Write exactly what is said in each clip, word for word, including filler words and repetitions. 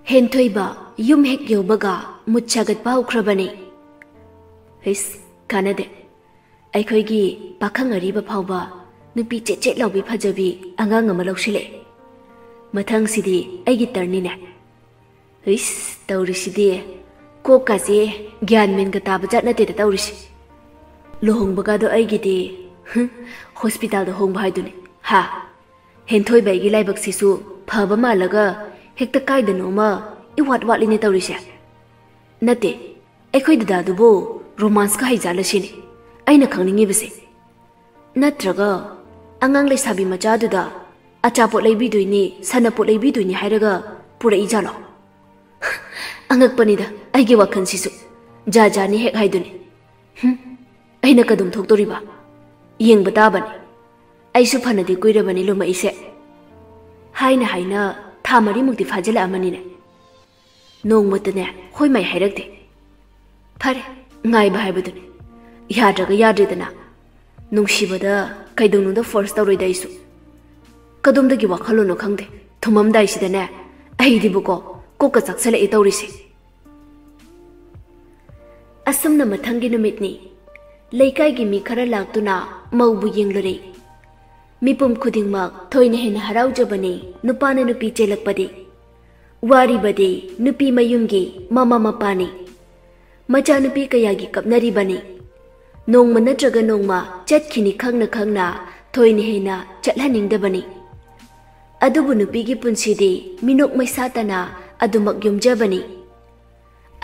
ꯍꯦꯟꯊꯣꯏꯕ ꯌꯨꯝ ꯍꯦꯛ ꯌꯧꯕꯒ ꯃꯨꯠ ꯁꯥꯒꯠꯄ ꯍꯧꯈ꯭ꯔꯕꯅꯤ꯫ ꯍꯩꯁ, ꯀꯥꯟꯅꯗꯦ꯫ ꯑꯩꯈꯣꯏꯒꯤ ꯄꯥꯈꯪ ꯑꯔꯤꯕ ꯐꯥꯎꯕ ꯅꯨꯄꯤ ꯆꯦꯠ ꯆꯦꯠ ꯂꯥꯎꯕꯤ ꯐꯖꯕꯤ ꯑꯉꯥꯡ ꯑꯃ ꯂꯧꯁꯤꯜꯂꯛꯑꯦ꯫ ꯃꯊꯪꯁꯤꯗꯤ ꯑꯩꯒꯤ ꯇꯔꯟꯅꯤꯅꯦ꯫ ꯍꯩꯁ, ꯇꯧꯔꯤꯁꯤꯗꯤ꯫ ꯀꯣꯛꯀꯥꯁꯦ ꯒ꯭ꯌꯥꯟ ꯃꯦꯟꯒ ꯇꯥꯕ ꯖꯥꯠ ꯅꯠꯇꯦꯗ ꯇꯧꯔꯤꯁꯦ꯫ ꯂꯨꯍꯣꯡꯕꯒꯗꯣ ꯑꯩꯒꯤꯗꯤ, ꯍꯨꯝ, ꯍꯣꯁꯄꯤꯇꯥꯜꯗ ꯍꯣꯡꯕ ꯍꯥꯏꯗꯨꯅꯤ꯫ ꯍꯥ? ꯍꯦꯟꯊꯣꯏꯕ ꯑꯩꯒꯤ ꯂꯥꯏꯕꯛꯁꯤꯁꯨ ꯐꯕ ꯃꯥꯜꯂꯒ ꯍꯦꯛꯇ ꯀꯥꯏꯗꯅꯣꯃ ꯏꯋꯥꯠ ꯋꯥꯠꯂꯤꯅꯦ ꯇꯧꯔꯤꯁꯦ꯫ ꯅꯠꯇꯦ, ꯑꯩꯈꯣꯏ ꯗꯗꯥꯗꯨꯕꯨ ꯔꯣꯃꯥꯟꯁꯀ ꯍꯩꯖꯥꯠꯂ ꯁꯤꯅꯤ ꯑꯩꯅ ꯈꯪꯅꯤꯡꯉꯤꯕꯁꯦ꯫ ꯅꯠꯇ꯭ꯔꯒ ꯑꯉꯥꯡ ꯂꯩꯁꯥꯕꯤ ꯃꯆꯥꯗꯨꯗ ꯑꯆꯥꯄꯣꯠ ꯂꯩꯕꯤꯗꯣꯏꯅꯤ, ꯁꯥꯟꯅꯄꯣꯠ ꯂꯩꯕꯤꯗꯣꯏꯅꯤ ꯍꯥꯏꯔꯒ ꯄꯨꯔꯛꯏꯖꯥꯠꯂꯣ? ꯑꯉꯛꯄꯅꯤꯗ ꯑꯩꯒꯤ ꯋꯥꯈꯜꯁꯤꯁꯨ꯫ ꯖꯥ ꯖꯥꯅꯤ ꯍꯦꯛ ꯍꯥꯏꯗꯨꯅꯤ꯫ ꯍꯨꯝ, ꯑꯩꯅ ꯀꯗꯨꯝ ꯊꯣꯛꯇꯣꯔꯤꯕ? ꯌꯦꯡꯕ ꯇꯥꯕꯅꯤ꯫ ꯑꯩꯁꯨ ꯐꯅꯗꯤ ꯀꯨꯏꯔꯕꯅꯤ ꯂꯨꯝꯃꯛꯏꯁꯦ꯫ ꯍꯥꯏꯅ ꯍꯥꯏꯅ ꯊꯥ ꯃꯔꯤꯃꯨꯛꯇꯤ ꯐꯥꯖꯤꯜꯂꯛꯑꯃꯅꯤꯅꯦ꯫ ꯅꯣꯡꯃꯇꯅꯦ ꯍꯣꯏ ꯃꯥꯏ ꯍꯥꯏꯔꯛꯇꯦ꯫ ꯐꯔꯦ, ꯉꯥꯏꯕ ꯍꯥꯏꯕꯗꯨꯅꯤ꯫ ꯌꯥꯗ꯭ꯔꯒ ꯌꯥꯗ꯭ꯔꯦꯗꯅ꯫ ꯅꯨꯡꯁꯤꯕꯗ ꯀꯩꯗꯧꯅꯨꯡꯗ ꯐꯣꯔꯁ ꯇꯧꯔꯣꯏꯗ ꯑꯩꯁꯨ꯫ ꯀꯗꯣꯝꯗꯒꯤ ꯋꯥꯈꯜꯂꯣꯟꯅꯣ ꯈꯪꯗꯦ, ꯊꯨꯝꯃꯝꯗꯥꯏꯁꯤꯗꯅꯦ ꯑꯩꯗꯤꯕꯨꯀꯣ ꯀꯣꯛꯀ ꯆꯥꯛꯁꯜꯂꯛꯑꯦ ꯇꯧꯔꯤꯁꯦ꯫ ꯑꯁꯨꯝꯅ ꯃꯊꯪꯒꯤ ꯅꯨꯃꯤꯠꯅꯤ꯫ ꯂꯩꯀꯥꯏꯒꯤ ꯃꯤ ꯈꯔ ꯂꯥꯛꯇꯨꯅ ꯃꯧꯕꯨ ꯌꯦꯡꯂꯨꯔꯦ꯫ ꯃꯤꯄꯨꯝ ꯈꯨꯗꯤꯡꯃꯛ ꯊꯣꯏꯅ ꯍꯦꯟꯅ ꯍꯔꯥꯎꯖꯕꯅꯤ ꯅꯨꯄꯥꯅ ꯅꯨꯄꯤ ꯆꯦꯜꯂꯛꯄꯗꯤ꯫ ꯋꯥꯔꯤꯕꯗꯤ ꯅꯨꯄꯤ ꯃꯌꯨꯝꯒꯤ ꯃꯃꯥ ꯃꯄꯥꯅꯤ꯫ ꯃꯆꯥꯅꯨꯄꯤ ꯀꯌꯥꯒꯤ ꯀꯞꯅꯔꯤꯕꯅꯤ꯫ ꯅꯣꯡꯃ ꯅꯠꯇ꯭ꯔꯒ ꯅꯣꯡꯃ ꯆꯠꯈꯤꯅꯤ ꯈꯪꯅ ꯈꯪꯅ ꯊꯣꯏꯅ ꯍꯦꯟꯅ ꯆꯠꯍꯟꯅꯤꯡꯗꯕꯅꯤ꯫ ꯑꯗꯨꯕꯨ ꯅꯨꯄꯤꯒꯤ ꯄꯨꯟꯁꯤꯗꯤ ꯃꯤꯅꯣꯛ ꯃꯩꯁꯥꯇꯅ ꯑꯗꯨꯃꯛ ꯌꯣꯝꯖꯕꯅꯤ꯫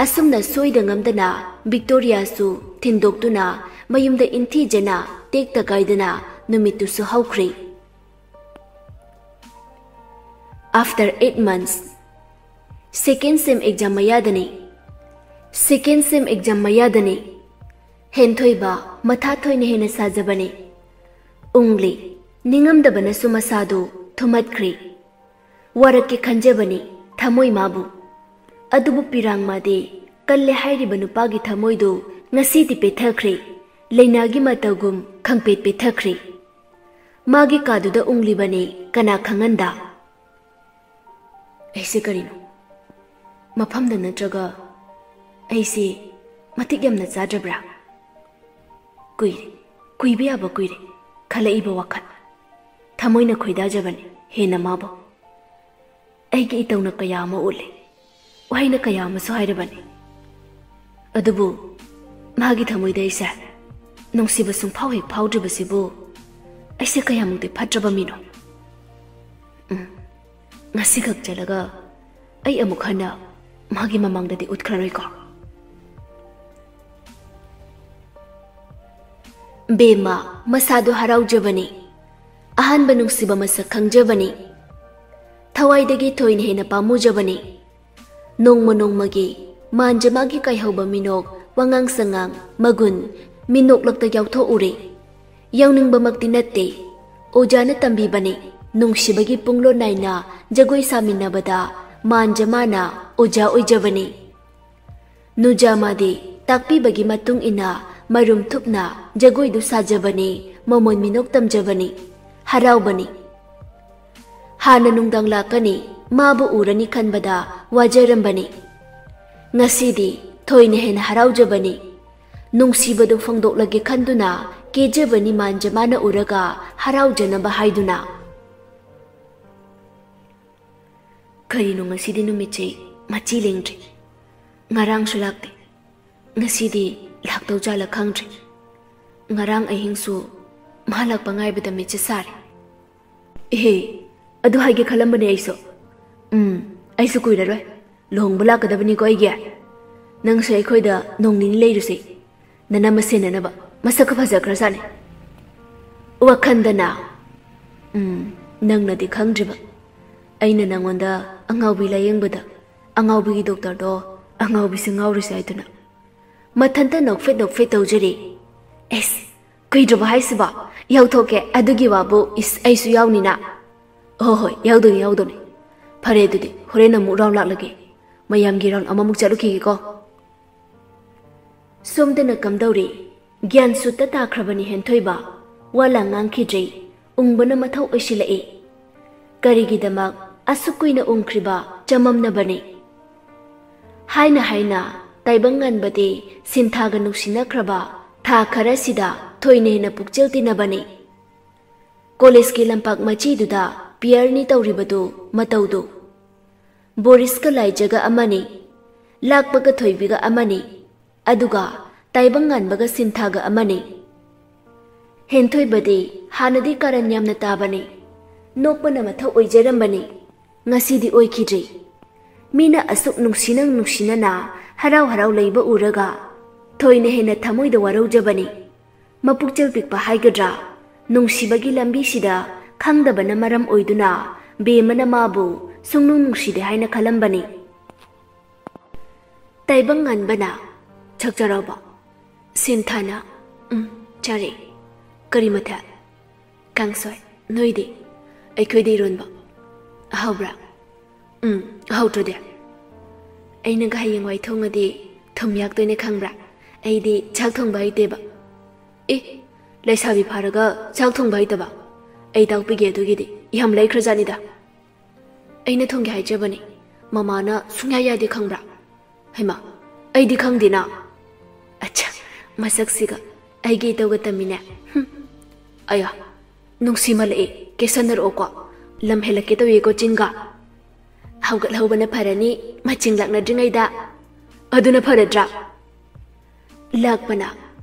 ꯑꯁꯨꯝꯅ ꯁꯣꯏꯗ ꯉꯝꯗꯅ ꯚꯤꯛꯇꯣꯔꯤꯌꯥꯁꯨ ꯊꯤꯟꯗꯣꯛꯇꯨꯅ ꯃꯌꯨꯝꯗ ꯏꯟꯊꯤꯖꯅ ꯇꯦꯛꯇ ꯀꯥꯏꯗꯅ ꯅꯨꯃꯤꯠꯇꯨꯁꯨ ꯍꯧꯈ꯭ꯔꯦ꯫ After eight months, second sem exam ꯃꯌꯥꯗꯅꯤ꯫ Second sem exam ꯃꯌꯥꯗꯅꯤ꯫ ꯍꯦꯟꯊꯣꯏꯕ ꯃꯊꯥ ꯊꯣꯏꯅ ꯍꯦꯟꯅ ꯁꯥꯖꯕꯅꯤ꯫ ꯎꯪꯂꯤ꯫ ꯅꯤꯡꯉꯝꯗꯕꯅꯁꯨ ꯃꯁꯥꯗꯨ ꯊꯨꯝꯍꯠꯈ꯭ꯔꯦ꯫ ꯋꯥꯔꯛꯀꯦ ꯈꯟꯖꯕꯅꯤ ꯊꯃꯣꯏ ꯃꯥꯕꯨ꯫ ꯑꯗꯨꯕꯨ ꯄꯤꯔꯥꯡ ꯃꯥꯗꯤ ꯀꯜꯂꯦ ꯍꯥꯏꯔꯤꯕ ꯅꯨꯄꯥꯒꯤ ꯊꯃꯣꯏꯗꯨ ꯉꯁꯤꯗꯤ ꯄꯦꯠꯊꯈ꯭ꯔꯦ꯫ ꯂꯩꯅꯥꯒꯤ ꯃꯇꯧꯒꯨꯝ ꯈꯪꯄꯦꯠ ꯄꯦꯠꯊꯈ꯭ꯔꯦ꯫ ꯃꯥꯒꯤ ꯀꯥꯗꯨꯗ ꯎꯪꯂꯤꯕꯅꯤ ꯀꯅꯥ ꯈꯪꯍꯟꯗ꯫ ꯑꯩꯁꯦ ꯀꯔꯤꯅꯣ? ꯃꯐꯝꯗ ꯅꯠꯇ꯭ꯔꯒ ꯑꯩꯁꯦ ꯃꯇꯤꯛ ꯌꯥꯝꯅ ꯆꯥꯗ꯭ꯔꯕ꯭ꯔꯥ? ꯀꯨꯏꯔꯦ, ꯀꯨꯏꯕ ꯌꯥꯕ ꯀꯨꯏꯔꯦ ꯈꯜꯂꯛꯏꯕ ꯋꯥꯈꯜ꯫ ꯊꯃꯣꯏꯅ ꯈꯣꯏꯗꯥꯖꯕꯅꯤ ꯍꯦꯟꯅ ꯃꯥꯕꯨ꯫ ꯑꯩꯒꯤ ꯏꯇꯧꯅ ꯀꯌꯥ ꯑꯃ ꯎꯠꯂꯦ, ꯋꯥꯍꯩꯅ ꯀꯌꯥ ꯑꯃꯁꯨ ꯍꯥꯏꯔꯕꯅꯤ꯫ ꯑꯗꯨꯕꯨ ꯃꯥꯒꯤ ꯊꯃꯣꯏꯗ ꯑꯩꯁꯦ ꯅꯨꯡꯁꯤꯕ ꯁꯨꯡꯐꯥꯎ ꯍꯦꯛ ꯐꯥꯎꯗ꯭ꯔꯤꯕꯁꯤꯕꯨ ꯑꯩꯁꯦ ꯀꯌꯥꯃꯨꯛꯇꯤ ꯐꯠꯇ꯭ꯔꯕ ꯃꯤꯅꯣ? ꯎꯝ, ꯉꯁꯤꯈꯛ ꯆꯠꯂꯒ ꯑꯩ ꯑꯃꯨꯛ ꯍꯟꯅ ꯃꯥꯒꯤ ꯃꯃꯥꯡꯗꯗꯤ ꯎꯠꯈ꯭ꯔꯔꯣꯏꯀꯣ꯫ ꯕꯦꯝꯃ ꯃꯁꯥꯗꯨ ꯍꯔꯥꯎꯖꯕꯅꯤ꯫ ꯑꯍꯥꯟꯕ ꯅꯨꯡꯁꯤꯕ ꯃꯁꯛ ꯈꯪꯖꯕꯅꯤ꯫ ꯊꯋꯥꯏꯗꯒꯤ ꯊꯣꯏꯅ ꯍꯦꯟꯅ ꯄꯥꯝꯃꯨꯖꯕꯅꯤ꯫ ꯅꯣꯡꯃ ꯅꯣꯡꯃꯒꯤ ꯃꯥꯟꯖ ꯃꯥꯒꯤ ꯀꯥꯏꯍꯧꯕ ꯃꯤꯅꯣꯛ, ꯋꯥꯉꯥꯡ ꯁꯉꯥꯡ, ꯃꯒꯨꯟ, ꯃꯤꯅꯣꯛꯂꯛꯇ ꯌꯥꯎꯊꯣꯛꯎꯔꯦ꯫ ꯌꯥꯎꯅꯤꯡꯕꯃꯛꯇꯤ ꯅꯠꯇꯦ꯫ ꯑꯣꯖꯥꯅ ꯇꯝꯕꯤꯕꯅꯤ꯫ ꯅꯨꯡꯁꯤꯕꯒꯤ ꯄꯨꯡꯂꯣꯟ ꯅꯥꯏꯅ ꯖꯒꯣꯏ ꯁꯥꯃꯤꯟꯅꯕꯗ ꯃꯥꯟꯖ ꯃꯥꯅ ꯑꯣꯖꯥ ꯑꯣꯏꯖꯕꯅꯤ꯫ ꯅꯨꯖꯥꯃꯥꯗꯤ ꯇꯥꯛꯄꯤꯕꯒꯤ ꯃꯇꯨꯡ ꯏꯟꯅ ꯃꯔꯨꯝ ꯊꯨꯞꯅ ꯖꯒꯣꯏꯗꯨ ꯁꯥꯖꯕꯅꯤ, ꯃꯃꯣꯟ ꯃꯤꯅꯣꯛ ꯇꯝꯖꯕꯅꯤ, ꯍꯔꯥꯎꯕꯅꯤ꯫ ꯍꯥꯟꯅ ꯅꯨꯡꯗꯥꯡ ꯂꯥꯛꯀꯅꯤ, ꯃꯥꯕꯨ ꯎꯔꯅꯤ ꯈꯟꯕꯗ ꯋꯥꯖꯔꯝꯕꯅꯤ꯫ ꯉꯁꯤꯗꯤ ꯊꯣꯏꯅ ꯍꯦꯟꯅ ꯍꯔꯥꯎꯖꯕꯅꯤ꯫ ꯅꯨꯡꯁꯤꯕꯗꯨ ꯐꯣꯡꯗꯣꯛꯂꯒꯦ ꯈꯟꯗꯨꯅ ꯀꯦꯖꯕꯅꯤ ꯃꯥꯟꯖ ꯃꯥꯅ ꯎꯔꯒ ꯍꯔꯥꯎꯖꯅꯕ ꯍꯥꯏꯗꯨꯅ꯫ ꯀꯔꯤꯅꯣ ꯉꯁꯤꯗꯤ ꯅꯨꯃꯤꯠꯁꯦ ꯃꯆꯤ ꯂꯦꯡꯗ꯭ꯔꯤ? ꯉꯔꯥꯡꯁꯨ ꯂꯥꯛꯇꯦ, ꯉꯁꯤꯗꯤ ꯂꯥꯛꯇꯧ ꯖꯥꯠꯂ ꯈꯪꯗ꯭ꯔꯦ꯫ ꯉꯔꯥꯡ ꯑꯍꯤꯡꯁꯨ ꯃꯥ ꯂꯥꯛꯄ ꯉꯥꯏꯕꯗ ꯃꯤꯠꯁꯦ ꯁꯥꯔꯦ꯫ ꯏꯍꯦ, ꯑꯗꯨ ꯍꯥꯏꯒꯦ ꯈꯜꯂꯝꯕꯅꯦ ꯑꯩꯁꯨ꯫ ꯎꯝ, ꯑꯩꯁꯨ ꯀꯨꯏꯔꯔꯣꯏ꯫ ꯂꯨꯍꯣꯡꯕ ꯂꯥꯛꯀꯗꯕꯅꯤꯀꯣ ꯑꯩꯒꯤ꯫ ꯅꯪꯁꯨ ꯑꯩꯈꯣꯏꯗ ꯅꯣꯡ ꯅꯤꯅꯤ ꯂꯩꯔꯨꯁꯦ꯫ ꯅꯅꯝꯃ ꯁꯦꯟꯅꯅꯕ꯫ ꯃꯁꯛꯀ ꯐꯖꯈ꯭ꯔꯖꯥꯠꯅꯤ꯫ ꯋꯥꯈꯟꯗꯅ, ꯎꯝ, ꯅꯪꯅꯗꯤ ꯈꯪꯗ꯭ꯔꯤꯕ꯫ ꯑꯩꯅ ꯅꯪꯉꯣꯟꯗ ꯑꯉꯥꯎꯕꯤ ꯂꯥꯌꯦꯡꯕꯗ ꯑꯉꯥꯎꯕꯤꯒꯤ ꯗꯣꯛꯇꯔꯗꯣ ꯑꯉꯥꯎꯕꯤꯁꯦ ꯉꯥꯎꯔꯤꯁꯦ ꯍꯥꯏꯗꯨꯅ꯫ ꯃꯊꯟꯇ ꯅꯣꯛꯐꯦꯠ ꯅꯣꯛꯐꯦꯠ ꯇꯧꯖꯔꯤ꯫ ꯑꯦꯁ, ꯀꯨꯏꯗ꯭ꯔꯕ ꯍꯥꯏꯁꯤꯕꯣ? ꯌꯥꯎꯊꯣꯛꯀꯦ꯫ ꯑꯗꯨꯒꯤ ꯋꯥꯕꯨ ꯏꯁ, ꯑꯩꯁꯨ ꯌꯥꯎꯅꯤꯅ꯫ ꯍꯣꯏ, ꯍꯣꯏ, ꯌꯥꯎꯗꯣꯏꯅꯤ, ꯌꯥꯎꯗꯣꯏꯅꯤ꯫ ꯐꯔꯦ, ꯑꯗꯨꯗꯤ ꯍꯣꯔꯦꯟ ꯑꯃꯨꯛ ꯔꯥꯎꯟ ꯂꯥꯛꯂꯒꯦ꯫ ꯃꯌꯥꯝꯒꯤ ꯔꯥꯎꯟ ꯑꯃꯃꯨꯛ ꯆꯠꯂꯨꯈꯤꯒꯦꯀꯣ꯫ ꯁꯣꯝꯗꯅ ꯀꯝꯗꯧꯔꯤ? ꯒ꯭ꯌꯥꯟ ꯁꯨꯠꯇ ꯇꯥꯈ꯭ꯔꯕꯅꯤ ꯍꯦꯟꯊꯣꯏꯕ꯫ ꯋꯥ ꯂꯥꯡ ꯉꯥꯡꯈꯤꯗ꯭ꯔꯦ꯫ ꯎꯪꯕꯅ ꯃꯊꯧ ꯑꯣꯏꯁꯤꯜꯂꯛꯏ꯫ ꯀꯔꯤꯒꯤꯗꯃꯛ ꯑꯁꯨꯛ ꯀꯨꯏꯅ ꯎꯪꯈ꯭ꯔꯤꯕ ꯆꯃꯝꯅꯕꯅꯤ꯫ ꯍꯥꯏꯅ ꯍꯥꯏꯅ ꯇꯥꯏꯕꯪ ꯉꯥꯟꯕꯗꯤ ꯁꯤꯟꯊꯥꯒ ꯅꯨꯡꯁꯤꯅꯈ꯭ꯔꯕ ꯊꯥ ꯈꯔꯁꯤꯗ ꯊꯣꯏꯅ ꯍꯦꯟꯅ ꯄꯨꯛꯆꯦꯜ ꯇꯤꯟꯅꯕꯅꯤ꯫ ꯀꯣꯂꯦꯖꯀꯤ ꯂꯝꯄꯥꯛ ꯃꯆꯤꯗꯨꯗ ꯄꯤꯌꯔꯅꯤ ꯇꯧꯔꯤꯕꯗꯨ ꯃꯇꯧꯗꯨ꯫ ꯕꯣꯔꯤꯁꯀ ꯂꯥꯏꯖꯒ ꯑꯃꯅꯤ, ꯂꯥꯛꯄꯒ ꯊꯣꯏꯕꯤꯒ ꯑꯃꯅꯤ, ꯑꯗꯨꯒ ꯇꯥꯏꯕꯪ ꯉꯥꯟꯕꯒ ꯁꯤꯟꯊꯥꯒ ꯑꯃꯅꯤ꯫ ꯍꯦꯟꯊꯣꯏꯕꯗꯤ ꯍꯥꯟꯅꯗꯤ ꯀꯥꯔꯟ ꯌꯥꯝꯅ ꯇꯥꯕꯅꯤ, ꯅꯣꯛꯄꯅ ꯃꯊꯧ ꯑꯣꯏꯖꯔꯝꯕꯅꯤ꯫ ꯉꯁꯤꯗꯤ ꯑꯣꯏꯈꯤꯗ꯭ꯔꯦ꯫ ꯃꯤꯅ ꯑꯁꯨꯛ ꯅꯨꯡꯁꯤꯅ ꯅꯨꯡꯁꯤꯅꯅ ꯍꯔꯥꯎ ꯍꯔꯥꯎ ꯂꯩꯕ ꯎꯔꯒ ꯊꯣꯏꯅ ꯍꯦꯟꯅ ꯊꯃꯣꯏꯗ ꯋꯥꯔꯧꯖꯕꯅꯤ꯫ ꯃꯄꯨꯛꯆꯦꯜ ꯄꯤꯛꯄ ꯍꯥꯏꯒꯗ꯭ꯔꯥ, ꯅꯨꯡꯁꯤꯕꯒꯤ ꯂꯝꯕꯤꯁꯤꯗ ꯈꯪꯗꯕꯅ ꯃꯔꯝ ꯑꯣꯏꯗꯨꯅ ꯕꯦꯝꯃꯅ ꯃꯥꯕꯨ ꯁꯨꯡꯅꯨꯡ ꯅꯨꯡꯁꯤꯗꯦ ꯍꯥꯏꯅ ꯈꯜꯂꯝꯕꯅꯤ꯫ ꯇꯥꯏꯕꯪ ꯉꯥꯟꯕꯅ, "ꯆꯥꯛ ꯆꯥꯔꯕꯣ?" ꯁꯤꯟꯊꯥꯅ, "ꯎꯝ, ꯆꯥꯔꯦ꯫ ꯀꯔꯤ ꯃꯊꯦꯜ?" "ꯀꯥꯡꯁꯣꯏ꯫ ꯅꯣꯏꯗꯤ?" "ꯑꯩꯈꯣꯏꯗꯤ ꯏꯔꯣꯟꯕ꯫" "ꯍꯥꯎꯕ꯭ꯔꯥ?" "ꯎꯝ, ꯍꯥꯎꯇ꯭ꯔꯗꯤ?" "ꯑꯩꯅꯒ ꯍꯌꯦꯡꯋꯥꯏ ꯊꯣꯡꯉꯗꯤ ꯊꯨꯝ ꯌꯥꯛꯇꯣꯏꯅꯦ ꯈꯪꯕ꯭ꯔꯥ? ꯑꯩꯗꯤ ꯆꯥꯛ ꯊꯣꯡꯕ ꯍꯩꯇꯦꯕ꯫" "ꯑꯦ, ꯂꯩꯁꯥꯕꯤ ꯐꯥꯔꯒ ꯆꯥꯛ ꯊꯣꯡꯕ ꯍꯩꯇꯕ? ꯑꯩ ꯇꯥꯛꯄꯤꯒꯦ ꯑꯗꯨꯒꯤꯗꯤ, ꯌꯥꯝ ꯂꯩꯈ꯭ꯔꯖꯥꯠꯅꯤꯗ꯫" "ꯑꯩꯅ ꯊꯣꯡꯒꯦ ꯍꯥꯏꯖꯕꯅꯤ, ꯃꯃꯥꯅ ꯁꯨꯡꯌꯥ ꯌꯥꯗꯦ ꯈꯪꯕ꯭ꯔꯥ?" "ꯍꯩꯃꯥ, ꯑꯩꯗꯤ ꯈꯪꯗꯦꯅ꯫" "ꯑꯠꯆꯥ, ꯃꯁꯛꯁꯤꯒ ꯑꯩꯒꯤ ꯏꯇꯧꯒ ꯇꯝꯃꯤꯅꯦ꯫ ꯍꯨꯝ꯫ ꯑꯌꯥ, ꯅꯨꯡꯁꯤꯃꯜꯂꯛꯑꯦ, ꯀꯦꯁꯟꯅꯔꯛꯑꯣꯀꯣ꯫ ꯂꯝ ꯍꯦꯜꯂꯛꯀꯦ ꯇꯧꯏꯀꯣ ꯆꯤꯡꯒ꯫ ꯍꯧꯒꯠꯍꯧꯕꯅ ꯐꯔꯅꯤ, ꯃꯆꯤꯡ ꯂꯥꯛꯅꯗ꯭ꯔꯤꯉꯩꯗ꯫ ꯑꯗꯨꯅ ꯐꯔꯗ꯭ꯔꯥ?" ꯂꯥꯛꯄꯅ,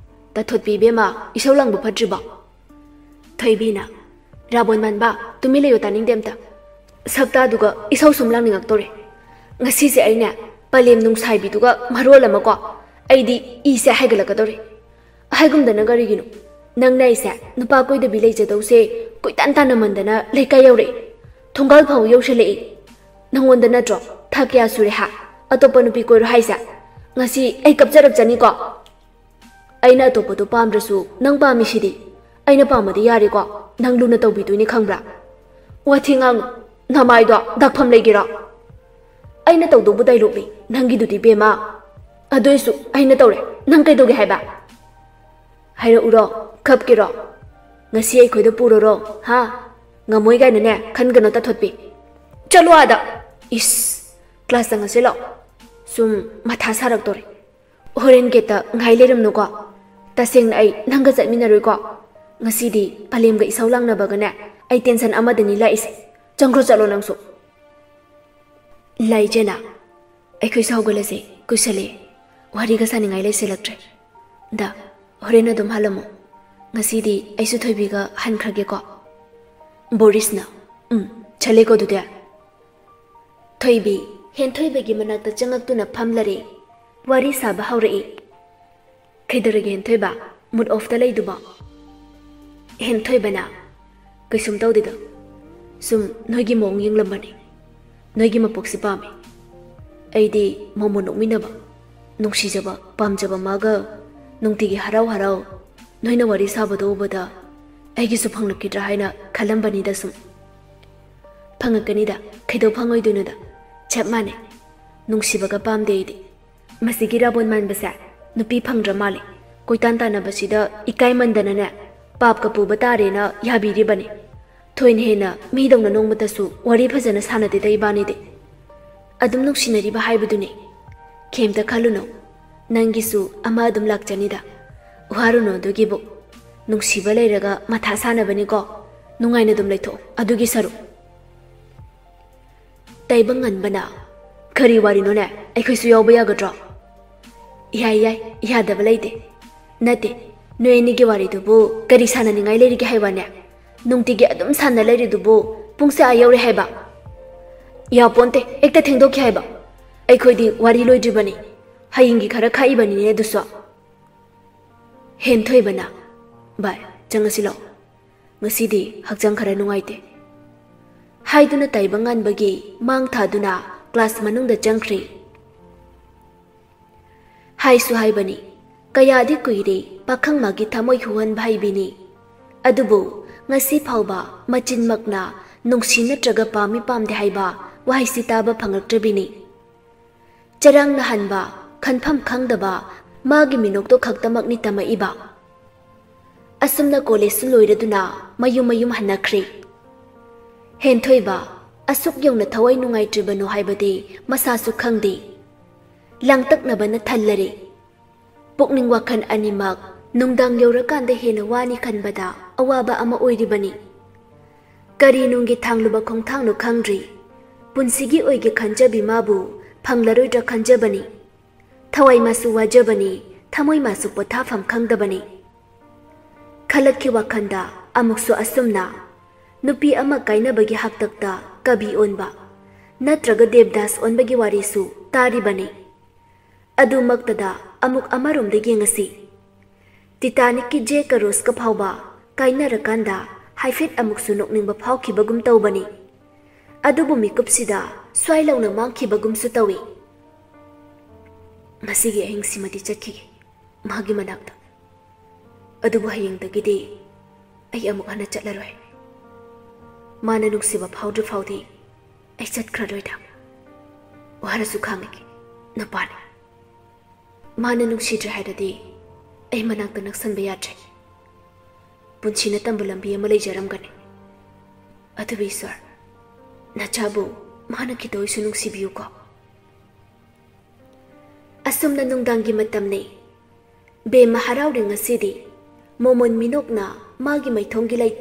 "ꯇꯥꯊꯣꯠꯄꯤ ꯏꯕꯦꯝꯃ, ꯏꯁꯧ ꯂꯥꯡꯕ ꯐꯠꯇ꯭ꯔꯤꯕꯣ?" ꯊꯣꯏꯕꯤꯅ, "ꯔꯥꯕꯣꯟ ꯃꯥꯟꯕ, ꯇꯨꯃꯤꯟ ꯂꯩꯌꯨ, ꯇꯥꯅꯤꯡꯗꯦ ꯑꯝꯇ꯫ ꯁꯛꯇꯥꯗꯨꯒ ꯏꯁꯧ ꯁꯨꯝ ꯂꯥꯡꯅꯤꯡꯉꯛꯇꯧꯔꯦ꯫ ꯉꯁꯤꯁꯦ ꯑꯩꯅꯦ ꯄꯂꯦꯝ ꯅꯨꯡꯁꯥꯏꯕꯤꯗꯨꯒ ꯃꯔꯣꯜ ꯑꯃꯀꯣ, ꯑꯩꯗꯤ ꯏꯁꯦ ꯍꯥꯏꯒꯠꯂꯛꯀꯗꯧꯔꯦ꯫ ꯍꯥꯏꯒꯨꯝꯗꯅ ꯀꯔꯤꯒꯤꯅꯣ? ꯅꯪꯅ ꯑꯩꯁꯦ ꯅꯨꯄꯥ ꯀꯣꯏꯗꯕꯤ ꯂꯩꯖꯗꯧꯁꯦ ꯀꯣꯏꯇꯥꯟ ꯇꯥꯟꯅꯃꯟꯗꯅ ꯂꯩꯀꯥꯏ ꯌꯧꯔꯛꯑꯦ꯫ ꯊꯣꯡꯒꯥꯜ ꯐꯥꯎ ꯌꯧꯁꯜꯂꯛꯑꯦ꯫ ꯅꯪꯉꯣꯟꯗ ꯅꯠꯇ꯭ꯔꯣ? ꯊꯥ ꯀꯌꯥ ꯁꯨꯔꯦ ꯍꯥ? ꯑꯇꯣꯞꯄ ꯅꯨꯄꯤ ꯀꯣꯏꯔꯣ ꯍꯥꯏꯁꯦ? ꯉꯁꯤ ꯑꯩ ꯀꯞꯆꯔꯛꯆꯅꯤꯀꯣ꯫ ꯑꯩꯅ ꯑꯇꯣꯞꯄꯗꯣ ꯄꯥꯝꯗ꯭ꯔꯁꯨ ꯅꯪ ꯄꯥꯝꯃꯤꯁꯤꯗꯤ꯫ ꯑꯩꯅ ꯄꯥꯝꯃꯗꯤ ꯌꯥꯔꯦꯀꯣ꯫ ꯅꯪ ꯂꯨꯅ ꯇꯧꯕꯤꯗꯣꯏꯅꯤ ꯈꯪꯕ꯭ꯔꯥ?" "ꯋꯥꯊꯤ ꯉꯥꯡꯅꯨ꯫ ꯅꯃꯥꯏꯗꯣ ꯗꯥꯛꯐꯝ ꯂꯩꯒꯦꯔꯣ?" "ꯑꯩꯅ ꯇꯧꯗꯧꯕ ꯗꯥꯏꯂꯣꯛꯅꯤ ꯅꯪꯒꯤꯗꯨꯗꯤ ꯕꯦꯝꯃ꯫ ꯑꯗꯨꯏꯁꯨ ꯑꯩꯅ ꯇꯧꯔꯦ꯫ ꯅꯪ ꯀꯩꯗꯧꯒꯦ ꯍꯥꯏꯕ?" "ꯍꯥꯏꯔꯛꯎꯔꯣ? ꯀꯞꯀꯦꯔꯣ? ꯉꯁꯤ ꯑꯩꯈꯣꯏꯗ ꯄꯨꯔꯣꯔꯣ? ꯍꯥ? ꯉꯝꯃꯣꯏ ꯀꯥꯏꯅꯅꯦ ꯈꯟꯒꯅꯣ ꯇꯥꯊꯣꯠꯄꯤ꯫ ꯆꯠꯂꯣ ꯑꯥꯗ꯫ ꯏꯁ, ꯀ꯭ꯂꯥꯁ ꯆꯪꯉꯁꯤ ꯂꯥꯛꯑꯣ꯫ ꯁꯨꯝ ꯃꯊꯥ ꯁꯥꯔꯛꯇꯣꯔꯦ꯫ ꯍꯣꯔꯦꯟ ꯒꯦꯠꯇ ꯉꯥꯏ ꯂꯩꯔꯝꯅꯨꯀꯣ꯫ ꯇꯁꯦꯡꯅ ꯑꯩ ꯅꯪꯒ ꯆꯠꯃꯤꯟꯅꯔꯣꯏꯀꯣ꯫ ꯉꯁꯤꯗꯤ ꯄꯂꯦꯝꯒ ꯏꯁꯧ ꯂꯥꯡꯅꯕꯒꯅꯦ, ꯑꯩ ꯇꯦꯟꯁꯟ ꯑꯃꯗꯅꯤ ꯂꯥꯛꯏꯁꯦ꯫ ꯆꯪꯈ꯭ꯔꯣ ꯆꯠꯂꯣ ꯅꯪꯁꯨ꯫ ꯂꯥꯏ ꯏꯆꯦꯅ, ꯑꯩꯈꯣꯏꯁꯨ ꯍꯧꯒꯠꯂꯁꯦ, ꯀꯨꯏꯁꯜꯂꯦ, ꯋꯥꯔꯤꯒ ꯁꯥꯅꯤꯡꯉꯥꯏ ꯂꯩꯁꯤꯜꯂꯛꯇ꯭ꯔꯦ꯫ ꯗ, ꯍꯣꯔꯦꯟ ꯑꯗꯨꯝ ꯍꯜꯂꯝꯃꯣ꯫ ꯉꯁꯤꯗꯤ ꯑꯩꯁꯨ ꯊꯣꯏꯕꯤꯒ ꯍꯟꯈ꯭ꯔꯒꯦꯀꯣ꯫ ꯕꯣꯔꯤꯁꯅ, ꯎꯝ, ꯆꯠꯂꯦꯀꯣ ꯑꯗꯨꯗꯤ꯫ ꯊꯣꯏꯕꯤ ꯍꯦꯟꯊꯣꯏꯕꯒꯤ ꯃꯅꯥꯛꯇ ꯆꯪꯉꯛꯇꯨꯅ ꯐꯝꯂꯔꯦ꯫ ꯋꯥꯔꯤ ꯁꯥꯕ ꯍꯧꯔꯛꯏ꯫ ꯀꯩꯗꯧꯔꯒꯦ ꯍꯦꯟꯊꯣꯏꯕ? ꯃꯨꯠ ꯑꯣꯐꯇ ꯂꯩꯗꯨꯕꯣ? ꯍꯦꯟꯊꯣꯏꯕꯅ, ꯀꯩꯁꯨꯝ ꯇꯧꯗꯦꯗ, ꯁꯨꯝ ꯅꯣꯏꯒꯤ ꯃꯑꯣꯡ ꯌꯦꯡꯂꯝꯕꯅꯤ꯫ ꯅꯣꯏꯒꯤ ꯃꯄꯣꯛꯁꯤ ꯄꯥꯝꯃꯤ꯫ ꯑꯩꯗꯤ ꯃꯣꯃꯣ ꯅꯣꯛꯃꯤꯟꯅꯕ, ꯅꯨꯡꯁꯤꯖꯕ, ꯄꯥꯝꯖꯕ ꯃꯥꯒ ꯅꯨꯡꯇꯤꯒꯤ ꯍꯔꯥꯎ ꯍꯔꯥꯎ ꯅꯣꯏꯅ ꯋꯥꯔꯤ ꯁꯥꯕꯗꯣ ꯎꯕꯗ ꯑꯩꯒꯤꯁꯨ ꯐꯪꯂꯛꯈꯤꯗ꯭ꯔꯥ ꯍꯥꯏꯅ ꯈꯜꯂꯝꯕꯅꯤꯗ ꯁꯨꯝ꯫ ꯐꯪꯉꯛꯀꯅꯤꯗ, ꯀꯩꯗꯧ ꯐꯪꯉꯣꯏꯗꯣꯏꯅꯣꯗ? ꯆꯞ ꯃꯥꯟꯅꯩ꯫ ꯅꯨꯡꯁꯤꯕꯒ ꯄꯥꯝꯗꯦ ꯑꯩꯗꯤ꯫ ꯃꯁꯤꯒꯤ ꯔꯥꯕꯣꯟ ꯃꯥꯟꯕꯁꯦ ꯅꯨꯄꯤ ꯐꯪꯗ꯭ꯔ ꯃꯥꯜꯂꯦ꯫ ꯀꯣꯏꯇꯥꯟ ꯇꯥꯟꯅꯕꯁꯤꯗ ꯏꯀꯥꯏꯃꯟꯗꯅꯅꯦ, ꯄꯥꯞꯀ ꯄꯨꯕ ꯇꯥꯔꯦꯅ ꯌꯥꯕꯤꯔꯤꯕꯅꯤ꯫ ꯊꯣꯏꯅ ꯍꯦꯟꯅ ꯃꯤꯗꯧꯅ ꯅꯣꯡꯃꯇꯁꯨ ꯋꯥꯔꯤ ꯐꯖꯅ ꯁꯥꯟꯅꯗꯦꯗ ꯏꯕꯥꯅꯤꯗꯤ꯫ ꯑꯗꯨꯝ ꯅꯨꯡꯁꯤꯅꯔꯤꯕ ꯍꯥꯏꯕꯗꯨꯅꯤ꯫ ꯀꯩꯝꯇ ꯈꯜꯂꯨꯅꯨ, ꯅꯪꯒꯤꯁꯨ ꯑꯃ ꯑꯗꯨꯝ ꯂꯥꯛꯆꯅꯤꯗ꯫ ꯋꯥꯔꯨꯅꯨ ꯑꯗꯨꯒꯤꯕꯨ꯫ ꯅꯨꯡꯁꯤꯕ ꯂꯩꯔꯒ ꯃꯊꯥ ꯁꯥꯅꯕꯅꯤꯀꯣ꯫ ꯅꯨꯡꯉꯥꯏꯅ ꯑꯗꯨꯝ ꯂꯩꯊꯣꯛꯑꯣ ꯑꯗꯨꯒꯤ ꯁꯔꯨꯛ꯫ ꯇꯥꯏꯕꯪ ꯉꯟꯕꯅ, ꯀꯔꯤ ꯋꯥꯔꯤꯅꯣꯅꯦ? ꯑꯩꯈꯣꯏꯁꯨ ꯌꯥꯎꯕ ꯌꯥꯒꯗ꯭ꯔꯣ? ꯌꯥꯏ, ꯌꯥꯏ, ꯌꯥꯗꯕ ꯂꯩꯇꯦ꯫ ꯅꯠꯇꯦ, ꯅꯣꯏ ꯑꯅꯤꯒꯤ ꯋꯥꯔꯤꯗꯨꯕꯨ ꯀꯔꯤ ꯁꯥꯟꯅꯅꯤꯡꯉꯥꯏ ꯂꯩꯔꯤꯒꯦ ꯍꯥꯏꯕꯅꯦ? ꯅꯨꯡꯇꯤꯒꯤ ꯑꯗꯨꯝ ꯁꯥꯟꯅ ꯂꯩꯔꯤꯗꯨꯕꯨ ꯄꯨꯡꯁꯦ ꯑꯥ ꯌꯧꯔꯦ ꯍꯥꯏꯕ? ꯌꯥꯄꯣꯟꯇꯦ, ꯍꯦꯛꯇ ꯊꯦꯡꯗꯣꯛꯈꯤ ꯍꯥꯏꯕ꯫ ꯑꯩꯈꯣꯏꯗꯤ ꯋꯥꯔꯤ ꯂꯣꯏꯗ꯭ꯔꯤꯕꯅꯤ꯫ ꯍꯌꯦꯡꯒꯤ ꯈꯔ ꯈꯥꯛꯏꯕꯅꯤꯅꯦ ꯑꯗꯨꯁꯨ꯫ ꯍꯦꯟꯊꯣꯏꯕꯅ, ꯚꯥꯏ, ꯆꯪꯉꯁꯤ ꯂꯥꯛꯑꯣ꯫ ꯉꯁꯤꯗꯤ ꯍꯛꯆꯥꯡ ꯈꯔ ꯅꯨꯡꯉꯥꯏꯇꯦ꯫ ꯍꯥꯏꯗꯨꯅ ꯇꯥꯏꯕꯪ ꯉꯟꯕꯒꯤ ꯃꯥꯡ ꯊꯥꯗꯨꯅ ꯀ꯭ꯂꯥꯁ ꯃꯅꯨꯡꯗ ꯆꯪꯈ꯭ꯔꯤ꯫ ꯍꯥꯏꯁꯨ ꯍꯥꯏꯕꯅꯤ, ꯀꯌꯥꯗꯤ ꯀꯨꯏꯔꯦ ꯄꯥꯈꯪ ꯃꯥꯒꯤ ꯊꯃꯣꯏ ꯍꯨꯍꯟꯕ ꯍꯩꯕꯤꯅꯤ꯫ ꯑꯗꯨꯕꯨ ꯉꯁꯤ ꯐꯥꯎꯕ ꯃꯆꯤꯟꯃꯛꯅ ꯅꯨꯡꯁꯤ ꯅꯠꯇ꯭ꯔꯒ ꯄꯥꯝꯃꯤ ꯄꯥꯝꯗꯦ ꯍꯥꯏꯕ ꯋꯥꯍꯩꯁꯤ ꯇꯥꯕ ꯐꯪꯂꯛꯇ꯭ꯔꯕꯤꯅꯤ꯫ ꯆꯔꯥꯡꯅꯍꯟꯕ, ꯈꯟꯐꯝ ꯈꯪꯗꯕ ꯃꯥꯒꯤ ꯃꯤꯅꯣꯛꯇꯣ ꯈꯛꯇꯃꯛꯅꯤ ꯇꯝꯃꯛꯏꯕ꯫ ꯑꯁꯨꯝꯅ ꯀꯣꯂꯦꯖꯁꯨ ꯂꯣꯏꯔꯗꯨꯅ ꯃꯌꯨꯝ ꯃꯌꯨꯝ ꯍꯟꯅꯈ꯭ꯔꯦ꯫ ꯍꯦꯟꯊꯣꯏꯕ ꯑꯁꯨꯛ ꯌꯧꯅ ꯊꯋꯥꯏ ꯅꯨꯡꯉꯥꯏꯇ꯭ꯔꯤꯕꯅꯣ ꯍꯥꯏꯕꯗꯤ ꯃꯁꯥꯁꯨ ꯈꯪꯗꯦ꯫ ꯂꯥꯡꯇꯛꯅꯕꯅ ꯊꯜꯂꯔꯦ꯫ ꯄꯨꯛꯅꯤꯡ ꯋꯥꯈꯜ ꯑꯅꯤꯃꯛ ꯅꯨꯡꯗꯥꯡ ꯌꯧꯔꯀꯥꯟꯗ ꯍꯦꯟꯅ ꯋꯥꯅꯤ ꯈꯟꯕꯗ ꯑꯋꯥꯕ ꯑꯃ ꯑꯣꯏꯔꯤꯕꯅꯤ꯫ ꯀꯔꯤ ꯅꯨꯡꯒꯤ ꯊꯥꯡꯂꯨꯕ ꯈꯣꯡꯊꯥꯡꯅꯣ ꯈꯪꯗ꯭ꯔꯤ꯫ ꯄꯨꯟꯁꯤꯒꯤ ꯑꯣꯏꯒꯦ ꯈꯟꯖꯕꯤ ꯃꯥꯕꯨ ꯐꯪꯂꯔꯣꯏꯗ꯭ꯔꯥ ꯈꯟꯖꯕꯅꯤ꯫ ꯊꯋꯥꯏ ꯃꯥꯁꯨ ꯋꯥꯖꯕꯅꯤ, ꯊꯃꯣꯏ ꯃꯥꯁꯨ ꯄꯣꯊꯥꯐꯝ ꯈꯪꯗꯕꯅꯤ꯫ ꯈꯜꯂꯛꯈꯤ ꯋꯥꯈꯜꯗ ꯑꯃꯨꯛꯁꯨ ꯑꯁꯨꯝꯅ ꯅꯨꯄꯤ ꯑꯃ ꯀꯥꯏꯅꯕꯒꯤ ꯍꯥꯛꯇꯛꯇ ꯀꯕꯤ ꯑꯣꯟꯕ ꯅꯠꯇ꯭ꯔꯒ ꯗꯦꯕꯗꯥꯁ ꯑꯣꯟꯕꯒꯤ ꯋꯥꯔꯤꯁꯨ ꯇꯥꯔꯤꯕꯅꯤ꯫ ꯑꯗꯨꯃꯛꯇꯗ ꯑꯃꯨꯛ ꯑꯃꯔꯣꯝꯗ ꯌꯦꯡꯉꯁꯤ꯫ ꯇꯤꯇꯥꯅꯤꯛꯀꯤ ꯖꯦꯛꯀ ꯔꯣꯁꯀ ꯐꯥꯎꯕ ꯀꯥꯏꯅꯔꯀꯥꯟꯗ ꯍꯥꯏꯐꯦꯠ ꯑꯃꯨꯛꯁꯨ ꯅꯣꯛꯅꯤꯡꯕ ꯐꯥꯎꯈꯤꯕꯒꯨꯝ ꯇꯧꯕꯅꯤ꯫ ꯑꯗꯨꯕꯨ ꯃꯤꯀꯨꯞꯁꯤꯗ ꯁ꯭ꯋꯥꯏ ꯂꯥꯎꯅ ꯃꯥꯡꯈꯤꯕꯒꯨꯝꯁꯨ ꯇꯧꯏ꯫ ꯉꯁꯤꯒꯤ ꯑꯍꯤꯡꯁꯤꯃꯗꯤ ꯆꯠꯈꯤꯒꯦ ꯃꯥꯒꯤ ꯃꯅꯥꯛꯇ꯫ ꯑꯗꯨꯕꯨ ꯍꯌꯦꯡꯗꯒꯤꯗꯤ ꯑꯩ ꯑꯃꯨꯛ ꯍꯟꯅ ꯆꯠꯂꯔꯣꯏ꯫ ꯃꯥꯅ ꯅꯨꯡꯁꯤꯕ ꯐꯥꯎꯗ꯭ꯔꯤ ꯐꯥꯎꯗꯤ ꯑꯩ ꯆꯠꯈ꯭ꯔꯔꯣꯏꯗ꯫ ꯋꯥꯔꯁꯨ ꯈꯥꯡꯉꯒꯦ, ꯅꯨꯄꯥꯅꯤ꯫ ꯃꯥꯅ ꯅꯨꯡꯁꯤꯗ꯭ꯔꯦ ꯍꯥꯏꯔꯗꯤ ꯑꯩ ꯃꯅꯥꯛꯇ ꯅꯛꯁꯟꯕ ꯌꯥꯗ꯭ꯔꯦ꯫ ꯄꯨꯟꯁꯤꯅ ꯇꯝꯕ ꯂꯝꯕꯤ ꯑꯃ ꯂꯩꯖꯔꯝꯒꯅꯤ꯫ ꯑꯗꯨꯕꯨ ꯏꯁꯣꯔ, ꯅꯆꯥꯕꯨ ꯃꯥꯅ ꯈꯤꯇ ꯑꯣꯏꯁꯨ ꯅꯨꯡꯁꯤꯕꯤꯌꯨꯀꯣ꯫ ꯑꯁꯨꯝꯅ ꯅꯨꯡꯗꯥꯡꯒꯤ ꯃꯇꯝꯅꯤ꯫ ꯕꯦꯝꯃ ꯍꯔꯥꯎꯔꯤ ꯉꯁꯤꯗꯤ꯫ ꯃꯣꯃꯣꯟ ꯃꯤꯅꯣꯛꯅ ꯃꯥꯒꯤ ꯃꯥꯏꯊꯣꯡꯒꯤ ꯂꯩ